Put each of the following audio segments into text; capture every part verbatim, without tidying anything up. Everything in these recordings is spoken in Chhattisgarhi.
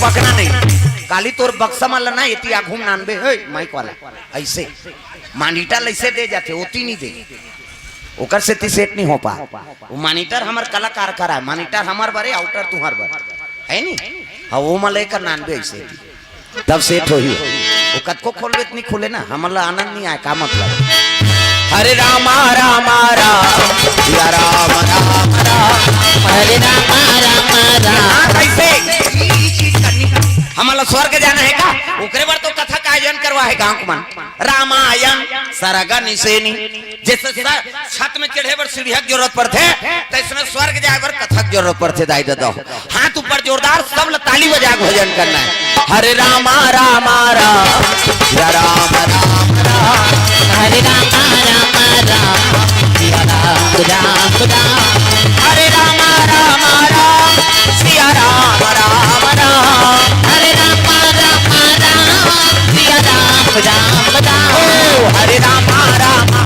इतना नहीं। काली तोर बक्सा मन ल ना एती आघू म नानबे, हे, माइक वाला, अइसे। मानीटर ल अइसे दे जाथे, ओती नहीं दे। ओकर सेती सेट नहीं हो पा। वो मानीटर हमर कलाकार करा हे, मानीटर हमर बर हे, आउटर तुंहर बर। हे नी? हाँ, वो मन ल एकर नानबे अइसे। तब सेट होही। वो कतको खोलबे त नहीं खुले ना, हमन ला आनंद नहीं आय, का मतलब? हरे रामा रामा राम, सिया राम राम राम। हरे रामा रामा राम। हाँ, कैसे? हमन ला स्वर्ग जाना हे का? ओकरे बर तो कथा का आयोजन करवा हे गाँव के मन। रामायण सरग निसेनी। जइसे स-, छत में चढ़े बर सीढ़िया के जरूरत पड़थे, तइसने स्वर्ग जाए बर कथा के जरूरत पड़थे, दाई ददा। हाथ ऊपर जोरदार, सब ल ताली बजा के भजन करना हे। हरे रामा रामा राम, सिया राम राम राम। हरे रामा रामा राम, सिया राम राम राम। हरे रामा रामा राम, सिया राम राम राम। हरे रामा रामा राम, सिया राम राम राम। ओ, हरे रामा रामा।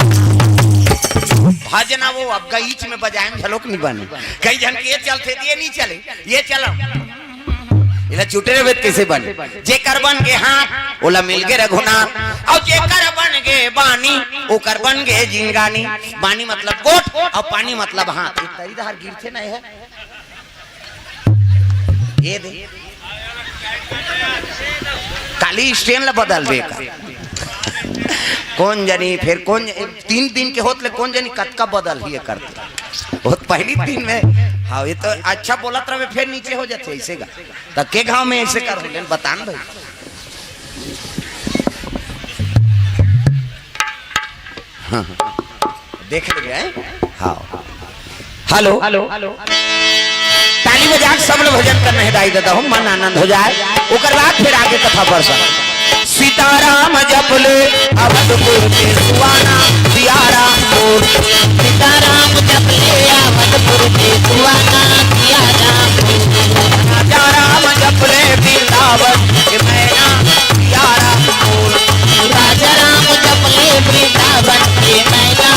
भजना वो अब गईच में बजाए में घलोक नहीं बने। कई झन के ये चलथे त ये नहीं चले, ये चलो। एला चुटे रहे त कइसे बने? जेकर बन गे हाथ, ओला मिल गे रघुनाथ। अउ जेकर बन गे बानी, ओकर बन गे जिंगानी। बानी मतलब गोठ, अउ पानी मतलब हाथ। ये तरी डहर गिरथे ना, ये हे। ये दे। काली स्टैंड ला बदलबे का। कोन जनी, फेर कोन, तीन दिन के होत ले कोन जनी कतका बदलही ये करते। बहुत पहली दिन में, हाँ, ये तो अच्छा बोलत रहे, फेर नीचे हो जाथे अइसे का। त के गाँव में अइसे कर लेन, बतान भाई। हाँ, हाँ। देख ले गए? हाँ। हेलो। हेलो। ताली बजा के सब लोग भजन करना हे, दाई ददा हो, मन आनंद हो जाए। ओकर बाद फेर आगे कथा पर सब। सीताराम जप ले अवधपुर के सुहाना, सिया राम बोल। सीताराम जप ले अवधपुर के सुहाना, सिया राम बोल। राजा राम जप ले वृंदावन के मैना, सिया राम बोल। राजा राम जप ले वृंदावन के मैना,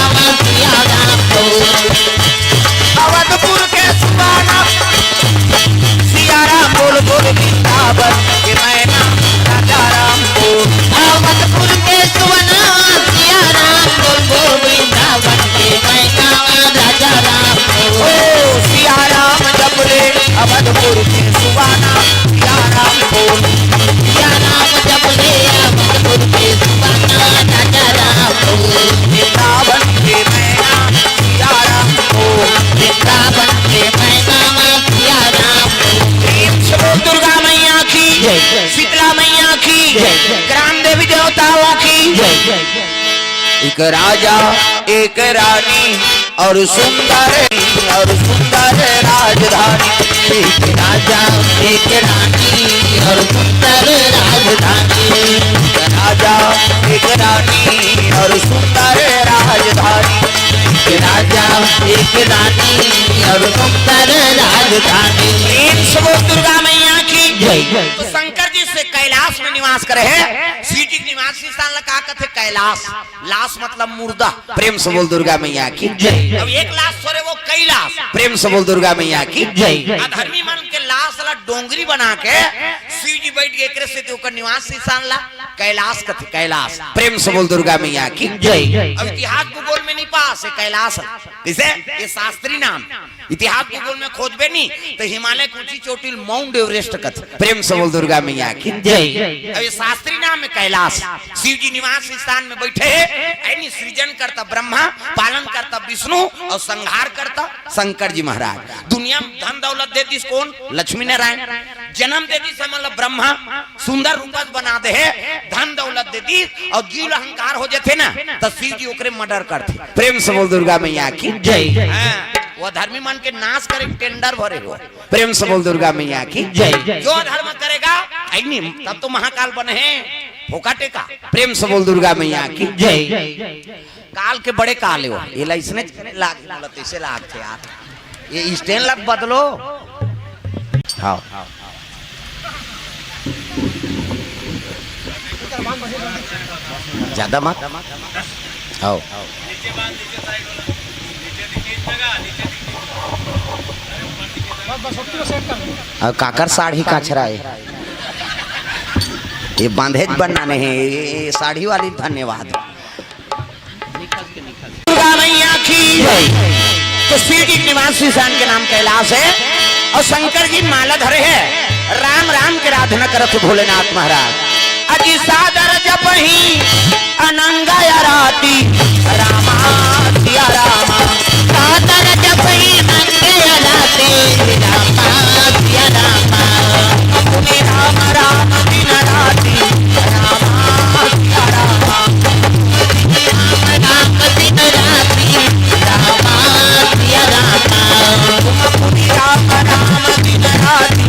सिया राम बोल। अवधपुर के सुहाना, सिया राम बोल बोल वृंदावन के मैना, राजा राम बोल। अवधपुर के सुहाना, सिया राम बोल बोल वृंदावन के मैना, राजा राम बोल। ओ सिया राम जप ले अवधपुर के सुहाना, सिया राम बोल। सिया राम जप ले अवधपुर के सुहाना, राजा राम बोल। वृंदावन के मैना, सिया राम बोल। वृंदावन के मैना, सिया राम बोल। प्रेम से बोल दुर्गा मैया की, जय। शीतला मैया की, जय। ग्राम देवी देवताओं की, जय। एक राजा, एक रानी और सुंदर, और सुंदर राजधानी। एक राजा, एक रानी और सुंदर राजधानी। एक राजा, एक रानी और सुंदर राजधानी। एक राजा, एक रानी और सुंदर राजधानी। प्रेम से बोल दुर्गा मैया की। जय। तो शंकर जी से कैलाश में निवास करे हे। शिव जी के निवास स्थान ला का कथे? कैलाश। लाश मतलब मुर्दा। प्रेम से बोल दुर्गा मैया की। जय। अब एक लाश थोरे, वो कई लाश। प्रेम से बोल दुर्गा मैया की। जय। अधर्मी मन के लाश ला डोंगरी बना के शिव जी बैठ गे, एकरे सेती ओकर निवास स्थान ला कैलाश कथे, कैलाश। प्रेम से बोल दुर्गा मैया की। जय। अब इतिहास भूगोल में नहीं पास हे कैलाश ला। कइसे? ये शास्त्री नाम। इतिहास भूगोल में खोजबे नहीं तो हिमालय के ऊंची चोटी ल माउंट एवरेस्ट कथे। प्रेम से बोल दुर्गा मैया की। जय। अब ये शास्त्री नाम हे कैलाश। शिव जी निवास स्थान में बैठे हे, यानी सृजन करता ब्रह्मा, पालन करता विष्णु और संहार करता शंकर जी महाराज। दुनिया में धन दौलत दे दिस कोन? लक्ष्मी नारायण। जन्म दे दिस हमन ला ब्रह्मा, सुंदर रूपस बना दे हे, धन दौलत दे दिस, और जीव ला अहंकार हो जाथे ना, तो शिव जी ओकरे मर्डर करथे। प्रेम से बोल दुर्गा मैया की। जय। हाँ, वो धर्मी मन के नाश करे टेंडर भरे हो। प्रेम से बोल दुर्गा मैया की। जय। जो अधर्म करेगा, ऐनी, तब तो महाकाल बने हे, फोकटे का। प्रेम से बोल दुर्गा मैया की। जय। काल के बड़े काल हे वो। ये ला इसने लाग, बोला तो इसे लाग थे यार। ये स्टैंड ला बदलो। हाँ। ज्यादा मत। आओ। अब काकर साड़ी कचरा हे। ये बांधे ज बनाने हैं, ये साड़ी वाली, धन्यवाद। दुर्गा मैया की जय। तो शिव जी के निवास स्थान के नाम कैलाश है और शंकर जी माला धरे हैं, राम राम के आराधना करत भोलेनाथ महाराज। अजी सादर जपही अनंग आरती, रामा सिया रामा। सादर जपही अनंग आरती, रामा सिया रामा। अपने राम राम दिन राती, रामा सिया रामा। राम राम दिन राती, रामा सिया रामा। तुम अपने राम राम दिन राती,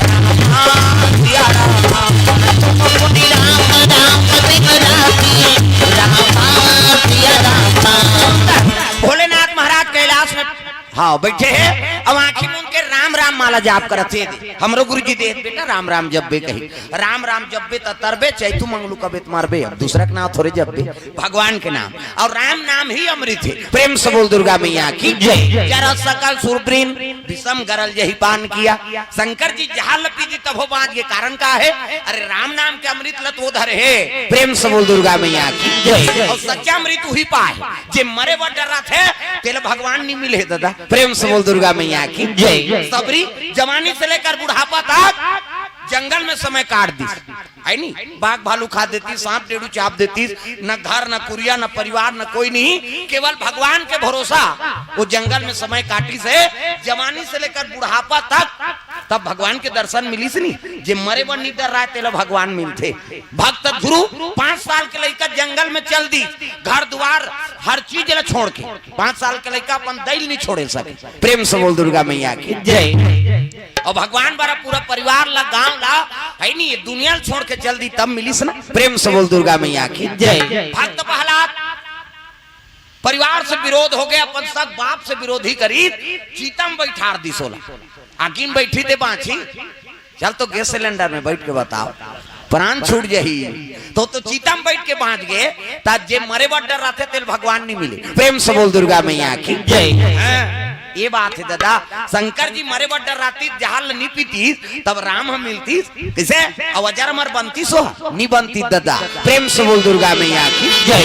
रामा सिया रामा। तुम अपने राम राम दिन राती, रामा सिया रामा। भोलेनाथ महाराज कैलाश में, हाँ, बैठे हैं। अब आंखी मूंद के राम राम माला जाप करत हे। हमरो गुरुजी दे बेटा राम राम जब्बे कही, राम राम जब्बे त तरबे, चैतू मंगलू कबे त मारबे। अब दूसरा के नाम थोड़े जब्बे, भगवान के नाम। और राम नाम ही अमृत है। प्रेम से बोल दुर्गा मैया की जय। जरा सकल सुरद्रीन विषम गरल यही पान किया। शंकर जी जहां लपी जी तभो बांध के कारण का है? अरे राम नाम के अमृत लत वो धरे है। प्रेम से बोल दुर्गा मैया की जय। और सच्चा अमृत वही पाए, जे मरे बर डर रहा थे, तेल भगवान नहीं मिले दादा। प्रेम से बोल दुर्गा मैया की जय। सबरी जवानी से लेकर बुढ़ापा तक जंगल में समय काट दी, है नी? बाघ भालू खा देती, सांप डेड़ू चाप देती, न घर, न कुरिया, न परिवार, न कोई नहीं, केवल भगवान के भरोसा। वो जंगल में समय काटी से जवानी से लेकर बुढ़ापा तक, तब भगवान के दर्शन मिलिस नी। जे मरे बर नहीं डर रहा है, तेला भगवान मिलथे। भक्त ध्रुव पांच साल के लइका जंगल में चल दी, घर दुआर हर चीज ला छोड़ के, पांच साल के लइका अपन दई ल नहीं छोड़े सके। प्रेम से बोल दुर्गा मैया की जय। और भगवान बरा पूरा परिवार ला, गांव ला, है नी, ये दुनिया ला छोड़ के चल दी, तब मिलिस ना। प्रेम से बोल दुर्गा मैया की जय। भक्त प्रहलाद परिवार से विरोध हो गया, अपन सग बाप से विरोधी करी, चीता म बैठार दिस ओला। आगी में बैठी ते बांची, चल तो गैस सिलेंडर में बैठ के बताओ, प्राण छूट जाही। तो, तो चीता में बैठ के बांच गए, ता जे मरे बर डर रहते, तेल भगवान नहीं मिले। प्रेम से बोल दुर्गा मैया की जय। हाँ, ये बात है दादा, शंकर जी मरे बर डर रहती, जहर नहीं पीती, तब राम हम मिलती, कैसे? अउ अजर अमर बनती सो, नहीं बनती दादा। प्रेम से बोल दुर्गा मैया की जय।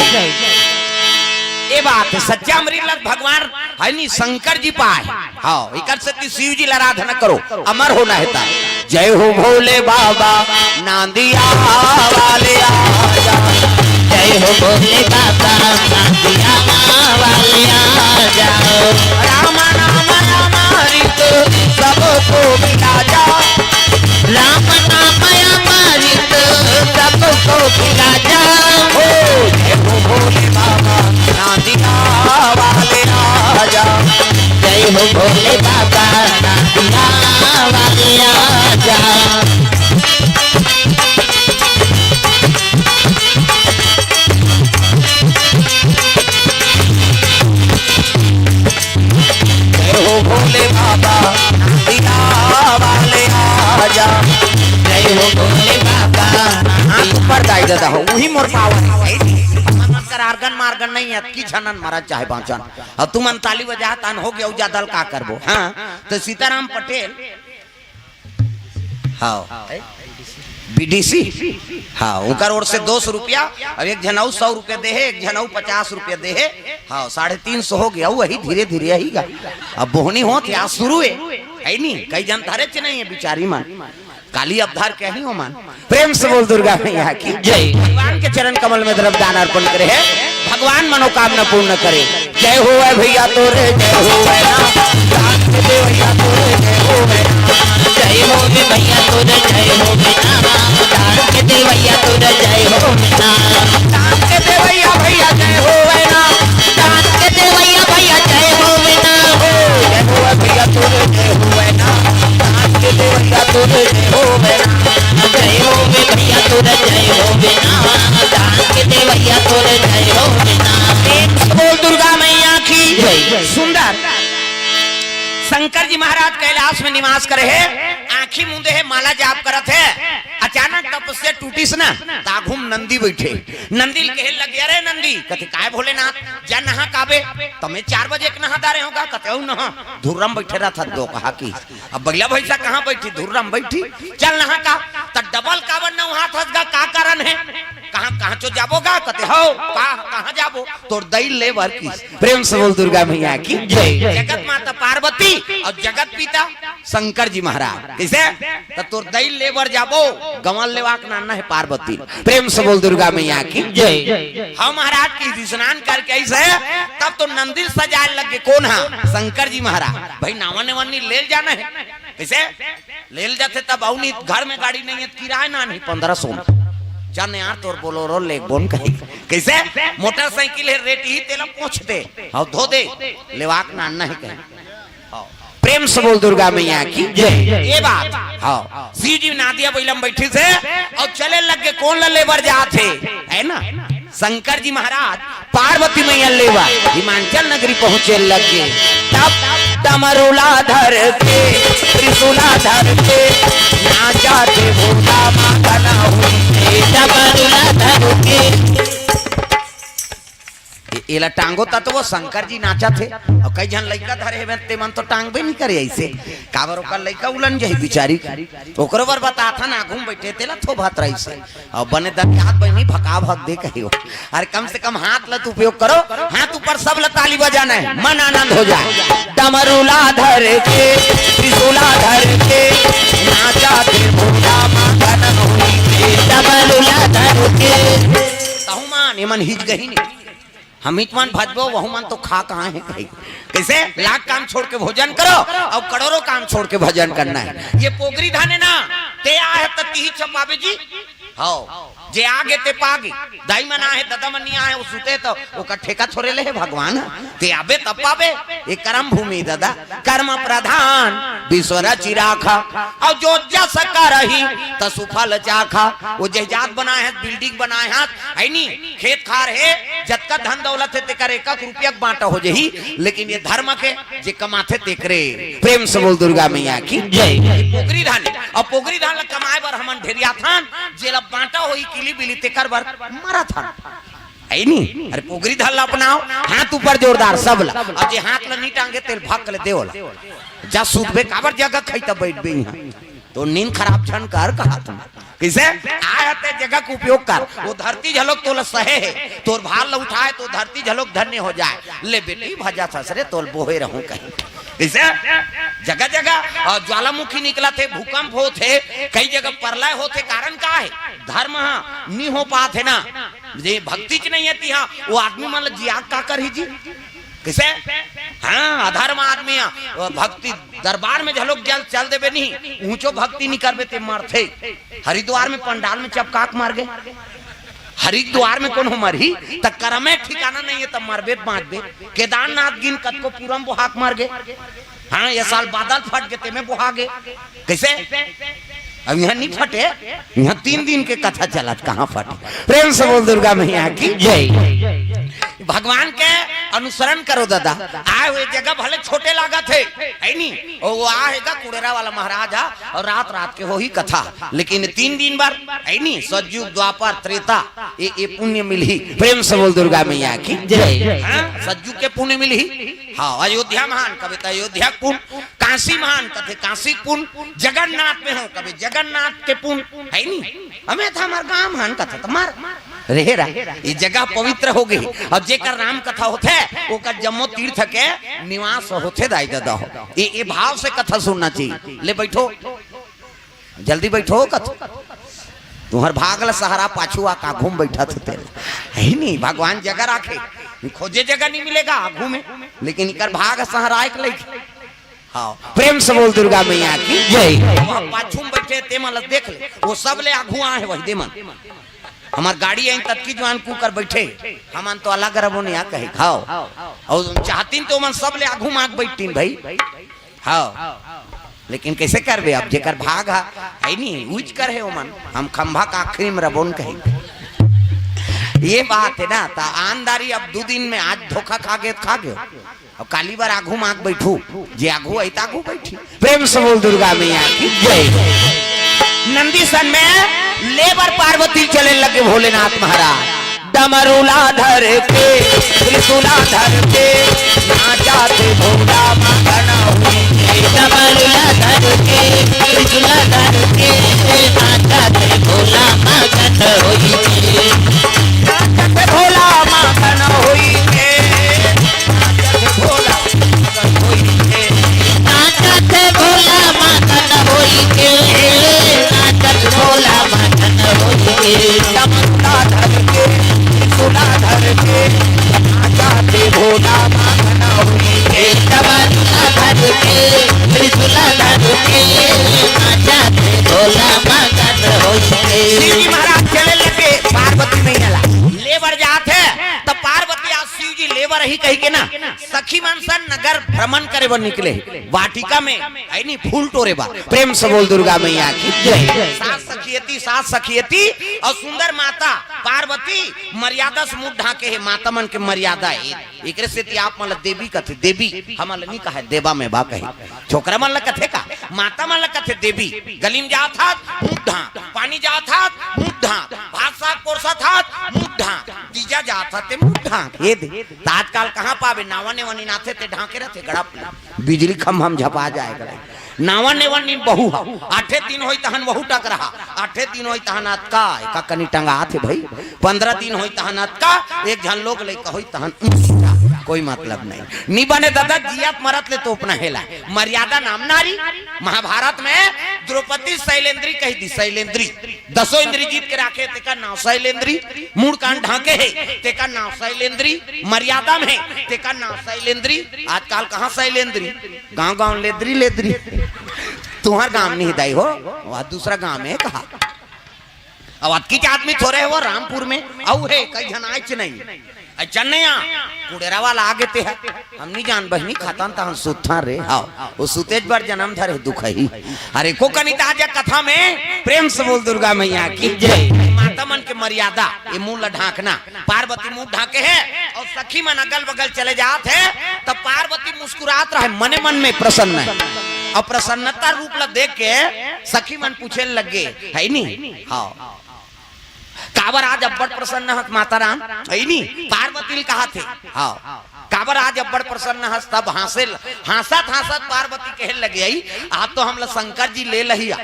ये बात है, सच्चा अमृत लग भगवान है नी, शंकर जी पाए। हाँ, इकर सेती शिव जी ला आराधना करो, अमर होना है ता। जय हो भोले बाबा, नांदिया वाले आजा। जय हो भोले बाबा, नांदिया वाले आजा। राम नाम अमृत सबको पिला जा। राम नाम अमृत सबको पिला जा। हो जय हो भोले बाबा, नांदिया वाले आजा। जय हो भोले बाबा, नांदिया वाले आजा। जय हो भोले बाबा, नांदिया वाले आजा। जय हो भोले बाबा। हाथ ऊपर दाई दादा हो, वही मोर पावर है। हमन कर आर्गन मार्गन नहीं है, की झनन मरा चाहे बांचन। अब तुमन ताली बजा तान हो गया, ज्यादा का करबो? हाँ, तो सीताराम पटेल, हाँ, बीडीसी, हाँ, उनकर ओर से दो सौ रुपया, अब एक झन अउ सौ रुपया दे है, एक झन अउ पचास रुपया दे है, हाँ, साढ़े तीन सौ हो गया, वही धीरे धीरे आही गा। अब बोहनी होत हे, आज शुरू है, है नी? कई झन धरे च नहीं है बिचारी मन, काली अब धर के ही हो मन। प्रेम से बोल दुर्गा मैया की जय। भगवान के चरण कमल में द्रव्य दान अर्पण करे है, भगवान मनोकामना पूर्ण करे। जय हो है भैया तोरे, जय हो है ना, दान के दे भैया तोरे, जय हो है ना। जय हो रे भैया तोरे, जय हो है ना, दान के दे भैया तोरे, जय हो है ना। दान के दे भैया, भैया जय हो है ना, दान के दे भैया, भैया जय हो है ना। हो, जय हो है भैया तोरे, जय हो है ना, दान के दे भैया तोरे, जय हो है ना। जय हो रे भैया तोरे, जय हो बिना, दान के दे भैया तोरे, जय हो बिना। प्रेम से बोल दुर्गा मैया की जय। सुंदर। शंकर जी महाराज कैलाश में निवास करे है, आंखी मूंदे है, माला जाप करत है, अचानक तपस्या टूटिस ना, त आघू म नंदी बैठे। नंदी ल कहे लगे, "अरे नंदी," कथे, "काय भोलेनाथ, जा नहा काबे, तमे चार बजे के नहा डारे होगा," कथे, "अउ नहा, धुर्रम बैठे रहत हस दो कहा की।" अब बइला भैंसा कहाँ बैठी, धुर्रा म बैठी, चल नहा का। त डबल काबर नहात हस गा, का कारण हे? कहाँ, कहाँ चो जाबो गा? कथे, "हव, का, कहाँ जाबो?" तोर दई ले बर किस। प्रेम से बोल दुर्गा मैया की जय। जगत माता पार्वती अउ जगत पिता शंकर जी महाराज। कइसे? त तोर दई ले बर जाबो, गंवा ल लेवा के लानना हे पार्वती। प्रेम से बोल दुर्गा मैया की जय। हव महाराज, कि स्नान करके आइस हे, तब तो नंदी ल सजाय लग गे। कोन हा? शंकर जी महाराज। भाई, नावा नेवा ल ले ल जाना हे। कइसे? ले ल जाथे तब अउ नहीं, घर में गाड़ी नहीं हे, किराया ना नहीं, पन्द्रह सौ में। जाने यार, तोर बोलोरो ले बोन कही। कइसे? मोटरसाइकिल हे, रेट ही तेला पोंछ दे। हव, धो दे। लेवा के लानना हे कही। हव। प्रेम से बोल दुर्गा मैया की जय। ये बात। हव। शिव जी नादिया बइला म बइठिस हे अउ चले लग गे, कोन ल ले बर जात हे, हे ना? शंकर जी महाराज पार्वती मैया ल लेवा हिमाचल नगरी पहुँचे लग गे। तब डमरूला धर के, त्रिशूला धर के, नाचा थे भोला माता ना हुई। डमरूला धर के। ए-, एला टांगो तब तो वो शंकर जी नाचत हे। अउ कई झन लइका धरे हेबे, ते मन तो टांगबे नहीं करे अइसे। काबर ओकर लइका उलन जाही बिचारी। ओकरो बर बताथन, आगू में बइठे तेला थोभत रहिस हे। अउ बने दरियात बहिनी भका भक दे कहियो। अरे कम से कम हाथ ल तो उपयोग करो, हाथ ऊपर सब ल ताली बजाना हे, मन आनंद हो जाय। डमरूला धर के, त्रिशूला धर के, नाचा थे भोला माता ना हुई। डमरूला धर के। तहु मान, एमन हिच गही नहीं। हम हिच मन भजबो, वहू मन तो खा कहाँ हे कही। कइसे? लाख काम छोड़ के भोजन करो अउ करोड़ों काम छोड़ के भजन करना हे। ये पोगरी धन हे ना, ते आहे त तिही छपाबे जी। हव, जे आगे ते पागे। दाई मन आहे, ददा मन नहीं आहे, वो सुते तो ओकर ठेका थोरे ले हे भगवान। ते आबे तब पाबे। ये कर्म भूमि ददा, कर्म प्रधान विश्व रचि राखा। अउ जो जस करही त सुफल चाखा। वो जहाज बनाए हे, building बनाए हे, हे नी? खेत खार हे, जतका धन दौलत हे, तेकर एक एक रुपया के बांटा हो जाही, लेकिन ये धर्म के जे कमाथे तेकरे। प्रेम से बोल दुर्गा मैया की जय। ये पोगरी धन हे। अउ पोगरी धन ल कमाए बर हमन ढेरियाथन, जेला बांटा होही किली बिली, तेकर बर मरथन। हे नी? अरे पोगरी धन ल अपनाओ, हाथ ऊपर जोरदार सब ल। अउ जे हाथ ल नहीं टांगे, तेल भक ले देवला। जा सूतबे, काबर जगह खाई तब बइठबे इहाँ। तो नींद खराब झन कर कहा तुम। कइसे? आय ते जगह के उपयोग कर। वो धरती झलोक तोला सहे हे, तोर भार ल उठाए तो धरती झलोक धन्य हो जाए। ले बेटी, भजा ससरे तोल बोहे रहूं कहीं। कइसे? जगह जगह, अ, ज्वालामुखी निकलत हे, भूकंप होत हे, कई जगह प्रलय होत हे, कारण का हे? धर्म ह नी हो पात हे ना। जे भक्ति च नहीं हे तिहा, वो आदमी मन ल जिया का करही जी? कइसे? हाँ, अधर्म आदमी ह, वो भक्ति दरबार में झलोक जल चल देबे नहीं, ऊंचो भक्ति नहीं करबे ते मरथे। हरिद्वार में पंडाल में चपका के मर गे। हरिद्वार में कोनो मरही, त करमे ठिकाना नहीं हे, त मरबे त बांचबे। केदारनाथ गिन कतको पूरम बोहा के मर गे। हाँ, ये साल बादल फट गे, तेमे बोहा गे। कइसे? अब इहाँ नहीं फटे, इहाँ तीन दिन के कथा चलत, कहाँ फटे? प्रेम से बोल दुर्गा मैया की जय। भगवान के अनुसरण करो दादा। आए हुए जगह भले छोटे लागत हे, हे नी? ओ, वो आ हे गा कुड़ेरा वाला महाराज हा, अउ रात रात के होही कथा, लेकिन तीन दिन बर, हे नी? सतयुग, द्वापर, त्रेता, ये, ये पुण्य मिलही। प्रेम से बोल दुर्गा मैया की जय। हाँ, सतयुग के पुण्य मिलही। हाँ, अयोध्या महान, कबे त अयोध्या के पुण्य, काशी महान, कथे काशी के पुण्य, जगन्नाथ में हो, कबे जगन्नाथ के पुण्य, हे नी? हमें त हमर गांव महान, कथे त मार, रहे रहा, ये जगह पवित्र हो गई। अउ जेकर राम कथा होथे, ओकर जम्मो तीर्थ के निवास होथे, दाई ददा हो। ये, ये भाव से कथा सुनना चाहिए। ले बइठो, जल्दी बइठो कथो। तुहर भाग ल सहरा, पाछू आ आघू में बइठत हे तेला। हे नी, भगवान जगह राखे, खोजे जगह नहीं मिलेगा आघू में, लेकिन इकर भाग सहरा एक लइक। हाँ, प्रेम से बोल दुर्गा मैया की जय। वो पाछू में बइठे ते मन ल देख ले, वो सब ले आघू आहे वही दे मन। हमर गाड़ी आइन ततकी जुवान कुकर बइठे, हमन तो अलग रबो नहीं आ कहे खाओ। अउ चाहतिन तो मन सब ले आघू माग बइठतिन भाई। हाँ, लेकिन कइसे करबे अब, जेकर भाग हा, हे नी, उज कर हे ओमन, हम खंभा का आखिरी में रबोन कही। ये बात हे ना, त आनदारी अब दू दिन में, आज धोखा खा गे, खा गे। अब काली बर आघू माग बइठू, जे आघू आई त आघू बइठी। प्रेम से बोल दुर्गा मैया की जय। नंदी सन में ले बर पार्वती चले लगे भोलेनाथ महाराज। डमरूला धर के, त्रिशूला धर के, नाचा थे भोला मगन हुई। डमरूला धर के, त्रिशूला धर के, नाचा थे भोला मगन होई के। नाचत भोला मगन होई के। नाचत भोला मगन होई के। नाचत भोला मगन होई के। नाचत भोला मगन होई के। डमरुआ धर के, त्रिशूला धर के, नाचत भोला मगन होई के। डमरुआ धर के, त्रिशूला धर के, नाचत भोला मगन होई के। शिव जी महाराज चले लगे पार्वती मैया ला ले बर जात हे, त पार्वती आज शिव जी ले बर ही कही के ना सखी मन सन नगर भ्रमण करे बर निकले हे। वाटिका में, है नी, फूल टोरे बर। प्रेम से बोल दुर्गा मैया की जय। सात सखियती, सात सखियती अउ सुंदर माता पार्वती मर्यादा से मुंह ढांके हे। माता मन के मर्यादा हे, एकरे सेती आप मन ला देवी कथे। देवी हमन ला नी कहे, देवा में बा कहे। छोकरा मन ला कथे का? माता मन ला कथे देवी। गली में जात हस, मुंह ढांक, पानी जात हस, मुंह ढांक, भात साग परोसत हस, मुंह ढांक, तीजा जात हस ते मुंह ढांक। ये दे, त आजकल कहाँ पाबे? नावा नेवा नीनाथे ते ढांके रथे गड़ा पे। बिजली खम्भा म झपा जाए गड़ा। नावा नेवा नीन बहू हा, आठे दिन होई तहन वहू टकरहा, आठे दिन होई तहन अतका, एका कनी टंगाथे भई, पंद्रह दिन होई तहन अतका, एक झन लोग लइका होई तहन ऊंचा, कोई मतलब नहीं। नी बने दादा, जियत मरत ले तोपना हेला। मर्यादा नाम नारी। महाभारत में द्रौपदी शैलेंद्री कही दी, शैलेंद्री। दसों इंद्री जीत के राखे, तेकर नाव शैलेंद्री। मूड़ कान ढांके हे, तेकर नाव शैलेंद्री। मर्यादा में हे, तेकर नाव शैलेंद्री। आजकल कहाँ शैलेंद्री? गांव गांव लेद्री लेद्री। तुंहर गांव नहीं दाई हो, वह दूसरा गांव में कहा। अब अतकीच आदमी थोरे हे वो रामपुर में, अउ हे कई झन आइच नहीं। अइचन नहीं आ, कुड़ेरा वाला आगे ते हे। हम नहीं जान बहिनी, खतन तहन सुत्थन रे। हाव, वो सुतेच बर जनम धरे दुखही। अरे को कनी त आज कथा में प्रेम से बोल दुर्गा मैया की जय। माता मन के मर्यादा, ये मुंह ला ढांकना। पार्वती मुंह ढांके हे अउ सखी मन अगल बगल चले जात हे, त पार्वती मुस्कुरात रहे, मने मन में प्रसन्न हे। अउ प्रसन्नता रूप ला देख के सखी मन पूछे लगे, है नी? हाव। काबर आज अब्बड़ प्रसन्न हस माता राम? है नी? पार्वती ल कहाथे। हाव। काबर आज अब्बड़ प्रसन्न हस? तब हांसे, हांसत हांसत पार्वती कहे लगे, आई, आप तो हमला शंकर जी ले लहिया।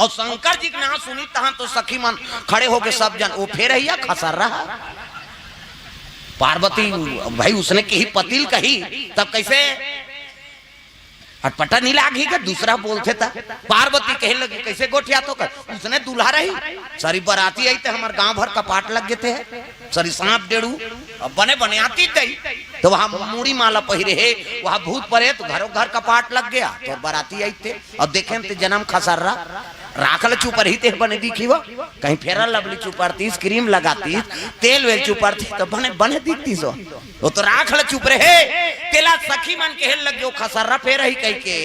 अउ शंकर जी के नाम सुनी तहां तो सखी मन खड़े होके सब जन, ओ फेर रहिया खसर रहा। पार्वती भाई उसने कही पति ल कही, तब कैसे अटपटा नहीं लागही का? दूसरा बोलथे त पार्वती कहे लगी, कैसे गोठिया तो कर? उसने दूल्हा रही, सरी बराती आई ते हमर गांव भर कपाट लग गे ते हे, सरी सांप डेड़ू, अब बने बने आती दई, तो वहां मूड़ी माला पहिरे हे, वहां भूत परेत घरों घर कपाट लग गया, तोर बराती आई ते, अब देखे ते जनम खसर्रा, राख ल चुपरही ते बने दिखी वो, कहीं Fair and Lovely चुपरतीस, क्रीम लगातीस, तेल वेल चुपरतीस, तो बने, बने दिखतीस वो। वो तो राख ल चुप रहे, तेला सखी मन कहे लग गयो, खसर्रा फेर रही कह के,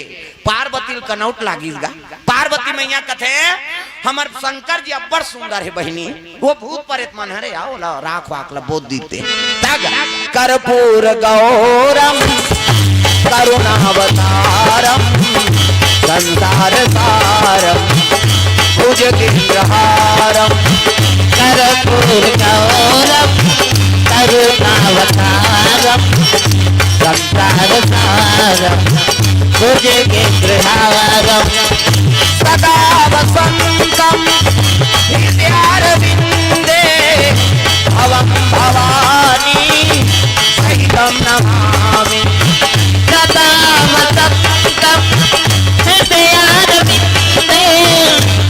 पार्वती ल कनौट लागिस गा। पार्वती मैया कथे, हमर शंकर जी अब्बड़ सुंदर हे बहिनी, वो भूत परेत मन हरे, आओ ला राख वाख ला बोत दीते। तग कर्पूर गौरम करुणावतारम संसार सारम भुजगेंद्रहारम। कर्पूर गौरम करुणावतारम संसार सारम भुजगेंद्रहारम। सदा वसंतम हृदयारविंदे भवम भवानी सहितम नमामि। सदा वसंतम हृदयारविंदे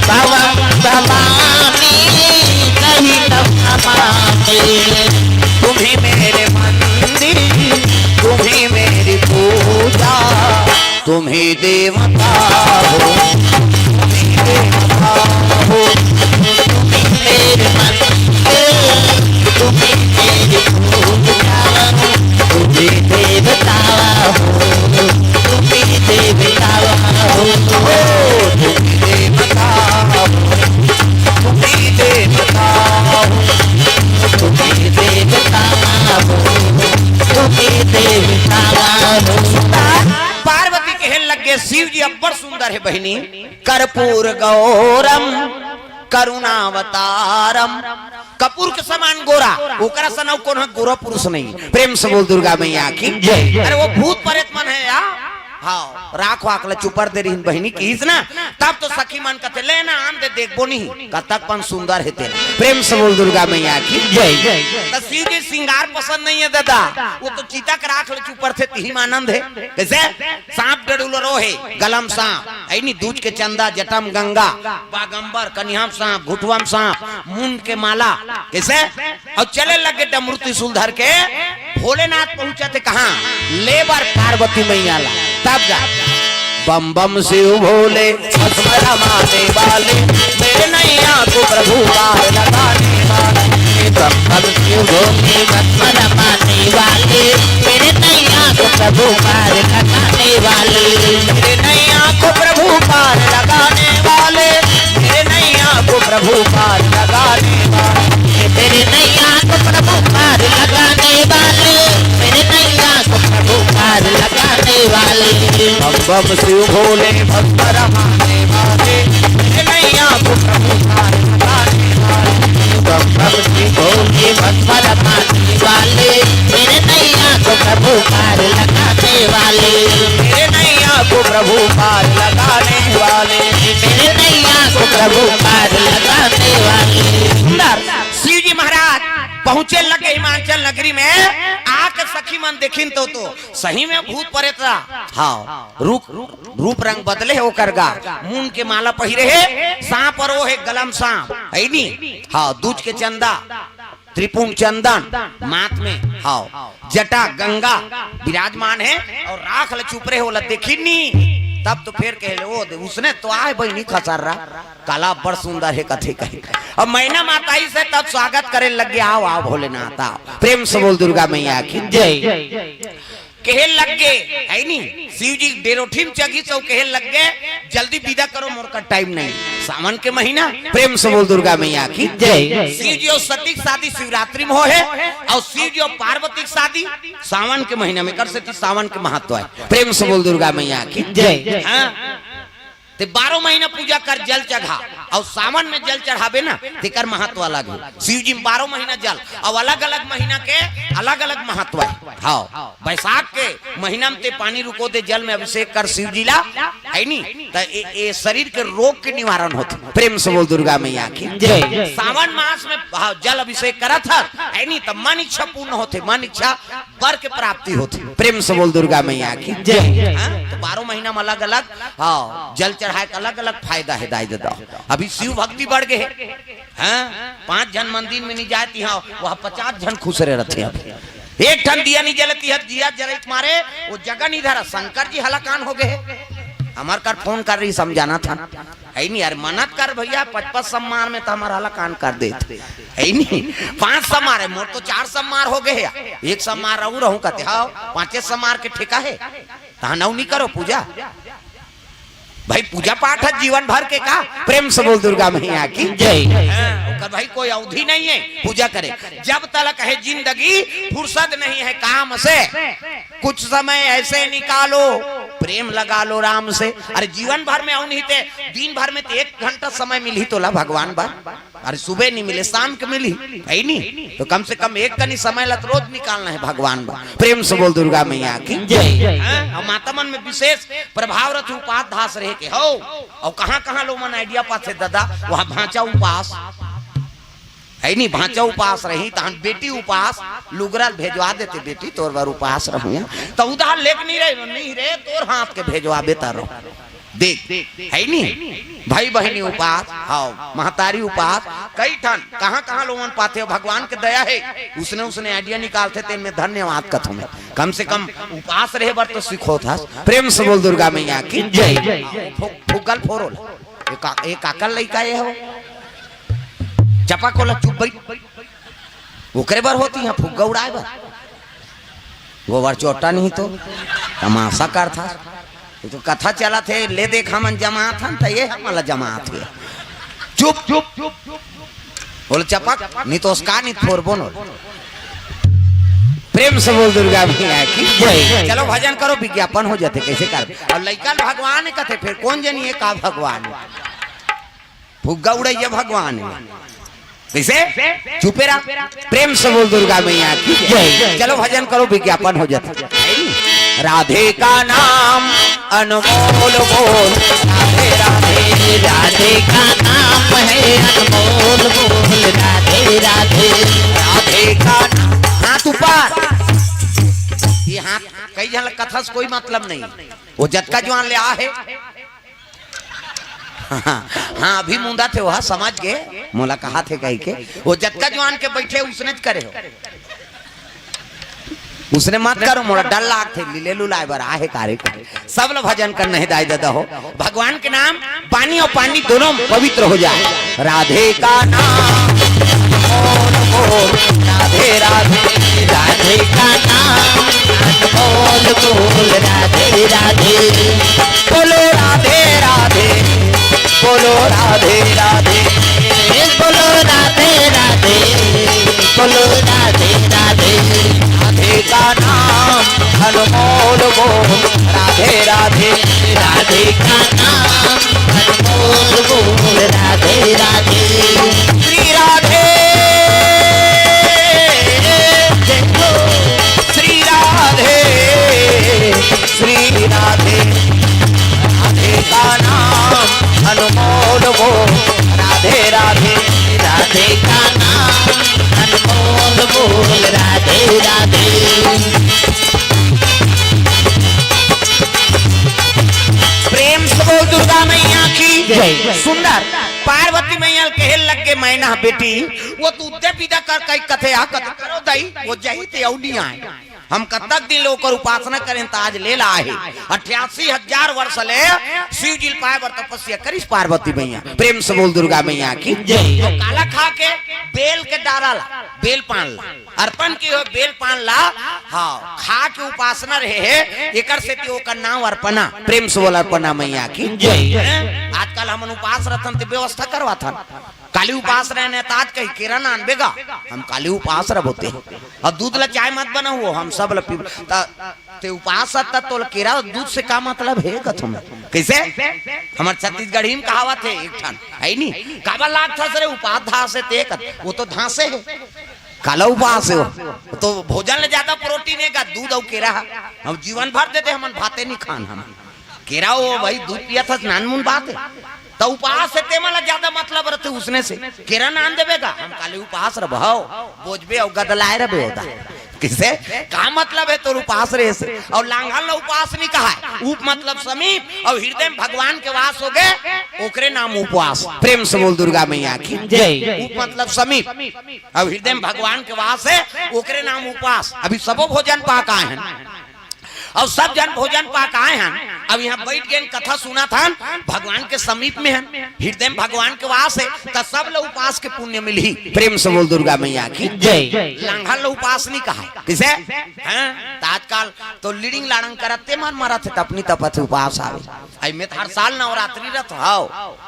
भवम भवानी सहितम नमामि। तुम ही मेरे मंदिर, तुम ही मेरी पूजा, तुम ही देवता हो, तुम ही देवता हो। तुम ही मेरे मंदिर, तुम ही मेरी पूजा, तुम ही देवता हो, तुम ही देवता हो। ओ, तुम ही देवता हो, तुम ही देवता हो, तुम ही देवता हो, तुम ही देवता हो। पार्वती कहे लग गे, शिव जी अब्बड़ सुंदर हे बहिनी, कर्पूर गौरम करुणावतारम। कपूर के समान गोरा, ओकरा सन अउ कोनो गोरा पुरुष नहीं। प्रेम से बोल दुर्गा मैया की जय। अरे वो भूत परेत मन हे यार, हाँ, राख वाख ल चुपर दे रहिन बहिनी किहिस ना, तब तो सखी मन कथे, "ले ना, आन दे, देखबो नहीं, कतक पन सुंदर हे तेला।" प्रेम से बोल दुर्गा मैया की जय। त शिव जी सिंगार पसंद नहीं है दादा, वो तो चिता के राख ल चुपर थे, तिही म आनंद है। कैसे? सांप डड़ुलरो हे, गलम सांप, है नी, दूज के चंदा, जटम गंगा, बागंबर, कनिहाम सांप, घुटुआम सांप, मुंड के माला, कैसे? अउ चले लगे डमरू त्रिशूल धर के। भोलेनाथ पहुंचा थे कहाँ? ले बर पार्वती मैया ला। तब जा, बम बम शिव भोले, भस्म रमाने वाले, मेरे नैया को प्रभु पार लगाने वाले। बम बम शिव भोले, भस्म रमाने वाले, मेरे नैया को प्रभु पार लगाने वाले। मेरे नैया को प्रभु पार लगाने वाले, मेरे नैया को प्रभु पार लगाने वाले। मेरे नैया को प्रभु पार लगाने वाले, मेरे नैया को प्रभु पार लगाने वाले। बम बम शिव भोले, भस्म रमाने वाले, मेरे नैया को प्रभु पार लगाने वाले। बम बम शिव भोले, भस्म रमाने वाले, मेरे नैया को प्रभु पार लगाने वाले। मेरे नैया को प्रभु पार लगाने वाले। मेरे नैया को प्रभु पार लगाने वाले। सुंदर शिव जी महाराज पहुंचे लगे हिमाचल नगरी में। आके सखी मन देखिन तो, तो सही में भूत प्रेत रहा। हाँ, रूप, रूप रंग बदले हे ओकर गा। मुंड के माला पहिरे हे, सांप अउ वो हे गलम सांप, है नी? हाँ, दूज के चंदा, त्रिपुंड चंदन माथ में, हाँ, जटा गंगा विराजमान हे अउ राख ल चुपरे हे, ओला देखिन नी, तब तो फेर कहे ले, "ओ दे, उसने तो आय बहिनी खसर रहा, काला बड़ सुंदर हे," कथे कहे। अब मैना माता ही से तब स्वागत करे लग गया, "आओ, आओ भोलेनाथ, आओ।" प्रेम से बोल दुर्गा मैया की जय। कहे लग गे, है नी? शिव जी डेरोठी म चघिस अउ कहे लग गे, "जल्दी विदा करो, मोर कर टाइम नहीं।" सावन के महीना, प्रेम से बोल दुर्गा मैया की जय। शिव जी अउ सती के शादी शिवरात्रि में हो हे, अउ शिव जी अउ पार्वती के शादी सावन के महीना में, कर सेती सावन के महत्व हे। प्रेम से बोल दुर्गा मैया की जय। हाँ। ते बारह महीना पूजा कर, जल चढ़ा, अउ सावन में जल चढ़ाबे ना, तेकर महत्व अलग हे। शिव जी में बारह महीना जल, अउ अलग-अलग महीना के अलग-अलग महत्व हे। हाँ, बैसाख के महीना में ते पानी रुको दे, जल में अभिषेक कर शिव जी ला, है नी? त ए, ए शरीर के रोग के निवारण होथे। प्रेम से बोल दुर्गा मैया की जय। सावन मास में, हाँ, जल अभिषेक करत हस, है नी? त मन इच्छा पूर्ण होथे, मन इच्छा वर के प्राप्ति होथे। प्रेम से बोल दुर्गा मैया की जय। हाँ, त बारह महीना में अलग-अलग, हाँ, जल चढ़ाए के अलग-अलग फायदा हे दाई ददा। अभी शिव भक्ति बढ़ गे हे। हाँ, पांच झन मंदिर में नहीं जाए तिहां, वहां पचास झन खुसरे रथे। अब एक ठन दिया नहीं जलती हे, दिया जरई के मारे वो जगह नहीं धरा। शंकर जी हलाकान हो गे हे। हमर कर फोन कर रही, समझाना था। है नी यार, मनत कर भैया, पचपन सम्मार में त हमर हलाकान कर देत। है नी, पांच सम्मार हे, मोर तो चार सम्मार हो गे हे। एक सम्मार रहू रहू कथे, हाँ, पांचे सम्मार के ठेका हे। तहां नौ नहीं करो पूजा। भाई, पूजा पाठ हे जीवन भर के का? प्रेम से बोल दुर्गा मैया की जय। हाँ, ओकर भाई कोई अवधि नहीं हे पूजा करे। जब तलक हे जिंदगी, फुर्सत नहीं हे काम से, कुछ समय ऐसे निकालो, प्रेम लगा लो राम से। अरे, जीवन भर में अउ नहीं ते, दिन भर में ते एक घंटा समय मिलही तोला भगवान बर। अरे, सुबह नहीं मिले, शाम के मिलही, है नी? त कम से कम एक कनी समय ला त रोज निकालना हे भगवान बर। प्रेम से बोल दुर्गा मैया की जय। हाँ, अउ माता मन में विशेष प्रभाव रथे उपास धास रहे के, हव। अउ कहां-कहां लोग मन idea पाथे ददा, वहां भांचा उपास, है नी? भांचा उपास रही, तहां बेटी उपास, लुगरा ल भेजवा देते, "बेटी, तोर बर उपास रहूं।" त उधार लेके नहीं रहे, "नहीं रे, तोर हाथ के भेजवाबे तारो।" देख, है नी? भाई बहिनी उपास, हाँ, महतारी उपास, कई ठन, कहां-कहां लोगन पाथे, भगवान के दया हे, उसने, उसने idea निकालथे, तेन में धन्यवाद कथों मैं। कम से कम उपास रहे बर तो सिखोथस। प्रेम से बोल दुर्गा मैया की जय। फु-, फुग्गल फोरोल। ए का-, ए काकर लइका ए हो? चपा कोला चुप बैठ। ओकरे बर होथे इहां फुग्गा उड़ाए बर। गोबर चोटा नहीं तो तमाशा करथा। ये तो कथा चलत हे, ले देख हमन जमात हन, त ये हमन ला जमात हे। चुप, चुप, चुप, चुप। बोले चपक, नहीं तो उसका नहीं फोरबो न। प्रेम से बोल दुर्गा मैया की जय। चलो भजन करो, विज्ञापन हो जाथे, कैसे कर? अउ लइका ल भगवान कथे, फेर कोन जनी हे का भगवान? फुग्गा उड़ैया भगवान हे। कैसे? चुपे रहा। प्रेम से बोल दुर्गा मैया की जय। चलो भजन करो, विज्ञापन हो जाथे। राधे का नाम अनमोल बोल, राधे राधे। राधे का नाम है अनमोल बोल, राधे राधे। राधे का नाम, हाथ ऊपर। ये हाथ, कई झन ल कथस कोई मतलब नहीं। वो जतका जुआन ले आ हे। हाँ, अभी मुंदा थे, वह समझ गे, मोला कहा थे कही के, वो जतका जुआन के बैठे उसने च करे हो। उसने मत करो, मोला डर लागथे, लीले लुलाए बर आहे कार्यक्रम। सब ल भजन करना हे दाई ददा हो। भगवान के नाम, पानी और पानी दोनों पवित्र हो जाए। राधे का नाम अनमोल बोल, राधे राधे। राधे का नाम अनमोल बोल, राधे राधे। बोलो राधे राधे, बोलो राधे राधे। बोलो राधे राधे, बोलो राधे राधे। राधे का नाम अनमोल बोल, राधे राधे। राधे का नाम अनमोल बोल, राधे राधे। श्री राधे, श्री राधे, श्री राधे। राधे का नाम अनमोल बोल, राधे राधे। राधे का नाम अनमोल बोल, राधे राधे। प्रेम से बोल दुर्गा मैया की जय। सुंदर पार्वती मैया ल कहे लग गे, मैना बेटी, वो तो उद्दे विदा कर कई कथे, आ कथे करो दई, वो जही ते अउ नी आए। हम कतक दिन ले ओकर उपासना करेन, त आज ले ला आहे। अट्ठासी हजार वर्ष ले शिव जी ल पाए बर तपस्या करिस पार्वती मैया। प्रेम से बोल दुर्गा मैया की जय। तो काला खा के, बेल के डारा ला, बेल पान ला, अर्पण की हो बेल पान ला, हाँ, खा के उपासना रहे हे, एकर सेती ओकर नाम अर्पणा। प्रेम से बोल अर्पणा मैया की जय। हैं? आजकल हमन उपास रथन ते व्यवस्था करवाथन। काली उपास रहने त आज कही केरा नानबे गा, हम काली उपास रह बोते। अब दूध ला चाय मत बनाओ, हम सब ला पीब। त ते उपास त तोल केरा दूध से का मतलब हे कथम? कैसे? हमर छत्तीसगढ़ी में कहावत हे एक ठन, है नी? काबर लाग था सरे उपास धास हे ते कथ, वो तो धासे हे। काला उपास हे वो? तो भोजन ले ज्यादा प्रोटीन हे का दूध अउ केरा? हम जीवन भर दे दे, हमन भाते नहीं खान हम। केरा हो भाई, दूध पिया था, नान मुन बात हे। त उपास हे, ते मन ला ज्यादा मतलब रथे उसने से। केरा नान देबे का? हम काली उपास रह भाव, बोझबे अउ गदलाए रह बेहोदा। किसे? का मतलब हे तोर उपास रहे से? अउ लांघन ला उपास नहीं कहा हे। उप मतलब समीप, अउ हृदय में भगवान के वास हो गे, ओकरे नाम उपवास। प्रेम से बोल दुर्गा मैया की जय। उप मतलब समीप, अउ हृदय में भगवान के वास हे, ओकरे नाम उपवास। अभी सबो भोजन पा के आए हन। अउ सब झन भोजन पा के आए हन, अब यहाँ बैठ गेन, कथा सुनत हन, भगवान के समीप में हन, हृदय में भगवान के वास हे, त सब ल उपास के पुण्य मिलही। प्रेम से बोल दुर्गा मैया की जय। लांघन ल उपास नहीं कहा हे। किसे? हाँ, त आजकल तो लीडिंग लाड़ंग करत ते मन मरत हे, तपनी तपत हे उपास आवे। आई में त हर साल नवरात्रि रथ हव,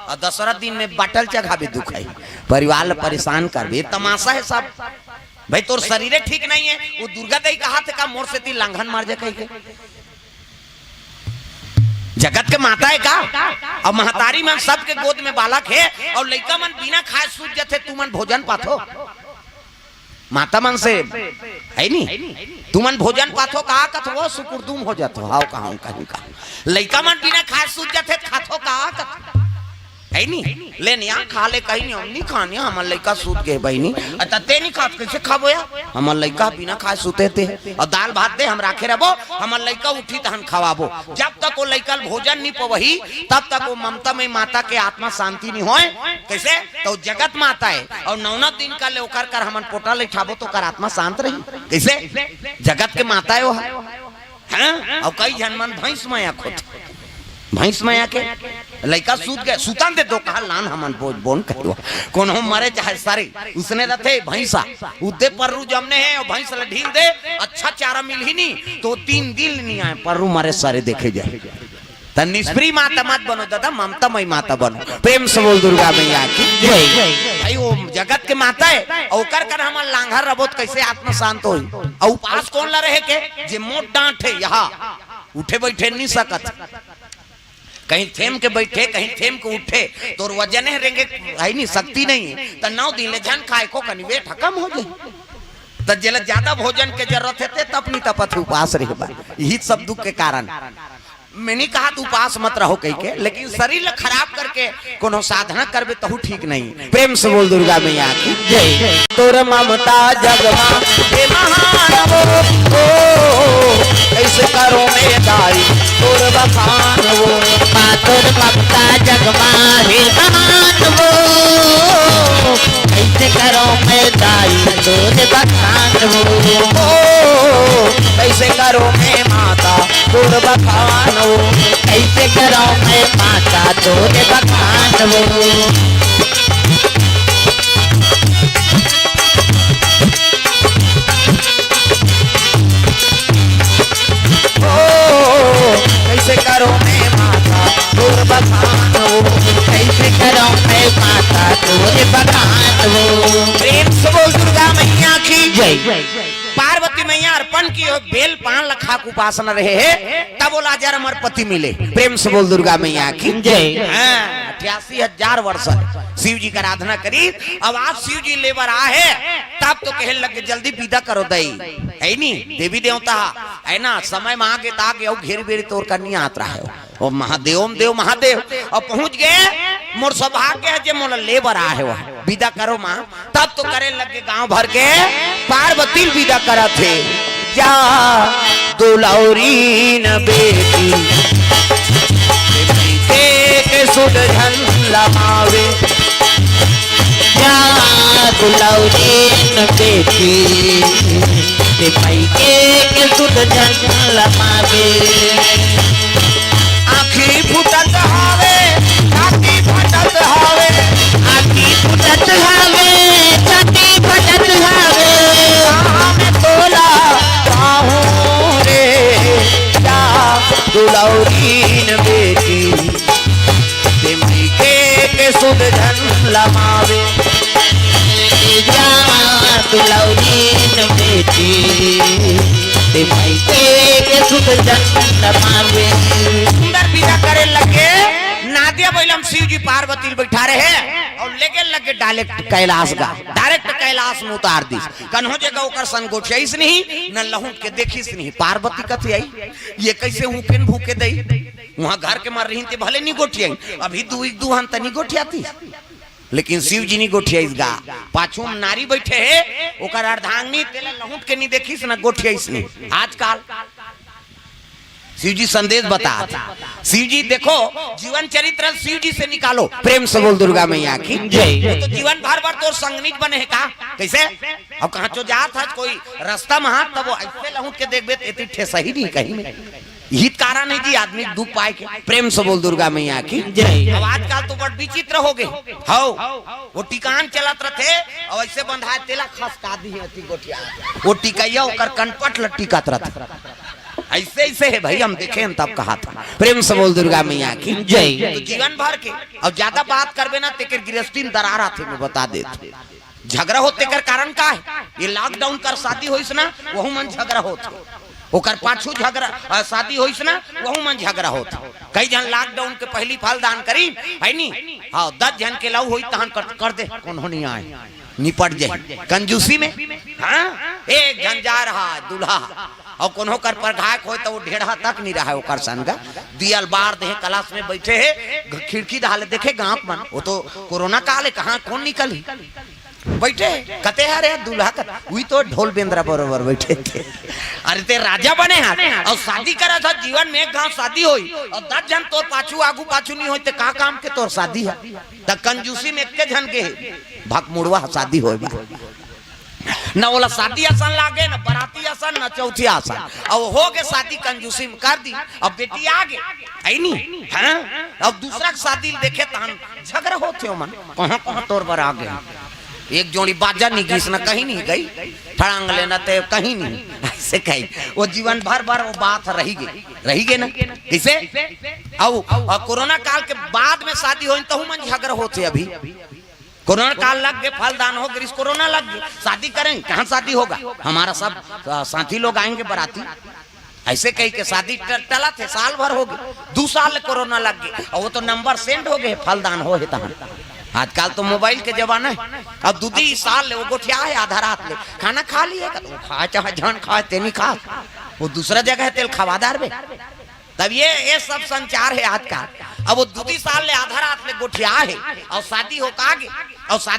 अउ दशहरा दिन में बाटल चघाबे दुख हे, परिवार ल परेशान करबे, ये तमाशा हे सब। भाई, तोर शरीरे ठीक नहीं हे, वो दुर्गा दाई कहा थे का मोर सेती लांघन मार जा कही के? जगत के माता हे का? अउ महतारी मन सबके गोद में बालक हे, अउ लइका मन बिना खाए सूत जथे, तुमन भोजन पाथो? माता मन से, है नी? तुमन भोजन पाथो का कथो, वो सुकुरदुम हो जाथो, हाव कहां कहीं का। लइका मन बिना खाए सूत जथे, खाथो का कथो? है नी? ले निया, खा ले, कहीं नहीं, हम नहीं खानिया, हमर लइका सूत गे बहिनी। अ, त ते नहीं खात, कैसे खाबो या? हमर लइका बिना खाए सूते ते। अउ दाल भात दे, हम राखे रहबो, हमर लइका उठी तहन खवाबो। जब तक वो लइका ल भोजन नहीं पवही, तब तक वो ममता मई माता के आत्मा शांति नहीं होय। कैसे? त जगत माता हे, अउ नौ नौ दिन का ले ओकर कर हमन पोटा ले ठाबो, त ओकर आत्मा शांत रही। कैसे? जगत के माता हे वो ह। हाँ? अउ कई झन मन भैंस मया खोत। भैंस मया के लइका सूत गे, सुतन दे तो कहा लान हमन बोझ बोन कहियो। कोनो मरे चाहे सरे, उसने रथे भैंसा, उद्दे पर्रू जमने हे, अउ भैंस ल ढील दे, अच्छा चारा मिलही नी, त तीन दिन नहीं आए, पर्रू मरे सरे देखे जाए। त निष्प्रिय माता मत बनो दादा, ममता मई माता बनो। प्रेम से बोल दुर्गा मैया की जय। भाई, वो जगत के माता हे, अउ ओकर कर हमन लांघर रबो त कैसे आत्मा शांत होही? अउ उपास कोन ला रहे के? जे मोट डांट हे, यहाँ उठे बैठे नहीं सकत, कहीं थेम के बैठे, कहीं थेम के उठे, तोर वजन हे रेंगे, है नहीं, शक्ति नहीं हे, त नौ दिन ले झन खाए को कनी वेट कम हो जाए। त जेला ज्यादा भोजन के जरूरत हे, ते तप नी तपत हे उपास रहे बर। यही सब दुख के कारण। मैं नहीं कहा तू उपास मत रहो कह के, लेकिन शरीर ला खराब करके कोनो साधना करबे, तहू ठीक नहीं। प्रेम से बोल दुर्गा मैया की जय। तोर ममता जगमा हे महान वो, ओ, कैसे करो मैं दाई तोर बखान वो। माँ तोर ममता जगमा हे महान वो, कैसे करो मैं दाई तोर बखान वो। ओ, कैसे करो मैं माता तोर बखान वो, कैसे करो मैं माता तोर बखान वो। ओ, कैसे करो मैं माता तोर बखान वो, कैसे करो मैं माता तोर बखान वो। प्रेम से बोल दुर्गा मैया की जय। पार्वती मैया अर्पण की हो, बेल पान लखा के उपासना रहे हे, तब बोला हजार हमर पति मिले। प्रेम से बोल दुर्गा मैया की जय। हाँ, अठासी हजार वर्ष शिव जी का आराधना करी। अब आज शिव जी लेबर आहे, तब तो कहे लगे जल्दी विदा करो दई, है नी? देवी देवता है ना, समय मांगे ताके अउ घेर बेर तोर करनी आत रहा है। ओ महादेव, ओम देव महादेव। अब पहुंच गए, मोर सौभाग्य है जे मोला लेबर आहे, वह विदा करो माँ। तब तो करे लगे गांव भर के पार्वती ल विदा करत हे। जा दुलौरीन बेटी, के, के सुध झन लमावे। जा दुलौरीन बेटी, ते मायके के सुध झन लमावे। आँखी फूटत हवे, छाती फटत हवे। आँखी फूटत हवे, छाती फटत हवे। कहाँ में तोला पाहूँ रे, जा दुलौरीन बेटी, ते मायके के सुध झन लमावे। जा दुलौरीन बेटी, ते मायके के सुध झन लमावे। सुंदर विदा करे लगे, नादिया बइला म शिव जी पार्वती ल बैठा रहे अउ लेगे लगे डायरेक्ट कैलाश गा, डायरेक्ट कैलाश में उतार दिस। कन्हो जगह ओकर संग गोठियाइस नहीं, न लहुट के देखिस नहीं। पार्वती कथे आई, ये कैसे हुकेन भूके दई? वहाँ घर के मर रही ते भले नहीं गोठियाई, अभी दू, दू हन त नहीं गोठियाती। लेकिन शिव जी नहीं गोठियाइस गा। पाछू में नारी बैठे हे, ओकर अर्धांगिनी, तेला लहुट के नहीं देखिस न गोठियाइस नहीं। आजकल शिव जी संदेश बता, शिव जी देखो, जीवन चरित्र शिव जी से निकालो। प्रेम से बोल दुर्गा मैया की जय। वो तो जीवन भर भर तोर संगनीच बने हे का? कैसे? अब कहाँ चो जात हस कोई रास्ता में हाथ, तब वो ऐसे लहुट के देखबे, एती ठेसही नहीं कहीं में। यही कारण है जी आदमी दुख पाए के। प्रेम से बोल दुर्गा मैया की जय। अब आजकल तो बड़ विचित्र हो गए। हौ, वो टिकान चलत रथे, अउ ऐसे बंधाए, तेला खसका दिहे अति गोठिया। वो टिकैया ओकर कनपट ल टिकत रथे। ऐसे, ऐसे है भाई, हम देखे हैं तब कहा था। प्रेम से बोल दुर्गा मैया की जय। तो जीवन भर के, अउ ज्यादा बात करबे ना, तेकर गृहस्थी में दरार आथे, मैं बता देत। झगड़ा होत तेकर कारण का है? ये lockdown कर शादी होइस ना, वहू मन झगड़ा होत हे। ओकर पाछू झगड़ा, अ, शादी होइस ना, वहू मन झगड़ा होत हे। कई झन lockdown के पहली फल दान करी, है नी? हाँ, दस झन के लव होई तहन कर, कर दे, कोनो नहीं आए, निपट जाए। कंजूसी में, हाँ, एक झन जा रहा है दूल्हा, अउ कोनो कर परघाय होय त वो ढेढ़ा तक नहीं रहा है ओकर संग। दियल बार दे कलश में बैठे हे, खिड़की डाले देखे गांव मन, वो तो कोरोना काल है, कहाँ कौन निकली। बैठे, कते हरे दूल्हा कत, उही तो ढोल बेंदरा बरोबर बैठे थे। अरे ते राजा बने हा, अउ शादी करा था, जीवन में एक घाव शादी होई, अउ दस झन तोर पाछू आगू पाछू नहीं होई, ते का काम के तोर शादी है? त कंजूसी में एक झन के भकमुड़वा शादी होए बा। न ओला शादी असन लागे, न बराती असन, न चौथी असन। अब हो गे शादी कंजूसी में कर दी, अब बेटी आ गे, है नी? हाँ? अब दूसरा के शादी देखे तहन झगड़ा होथे ओमन, कहाँ कहाँ तोर बर आ गे। एक जोड़ी बाजा नहीं गीस, न कहीं नहीं गई, ठड़ांग लेना ते कहीं नहीं, ऐसे कही। वो जीवन भर भर वो बात रही गई, रही गई ना। किसे? अब, अब कोरोना काल के बाद में शादी होई, तहू मन झगड़ा होथे अभी। कोरोना काल लग गए, फलदान हो गिरिस, कोरोना लग गए, शादी करेंगे, कहाँ शादी होगा? हमारा सब, अ, साथी लोग आएंगे बराती। ऐसे कही के शादी ट-, टला थे, साल भर हो गए, दो साल कोरोना लग गए, और वो तो नंबर सेंड हो गए, फलदान हो है तहन। आजकल तो मोबाइल के जमाना है। अब दू दी साल ले वो गोठिया हे, आधा रात ले खाना खा लिए का, वो खाए चाहे झन खाए, ते नहीं खा, वो दूसरा जगह हे, तेल खवादार बे। तब ये ये सब संचार हे आजकल। अब वो दू दी साल ले आधा रात ले गोठिया हे, और शादी हो का गे, और शादी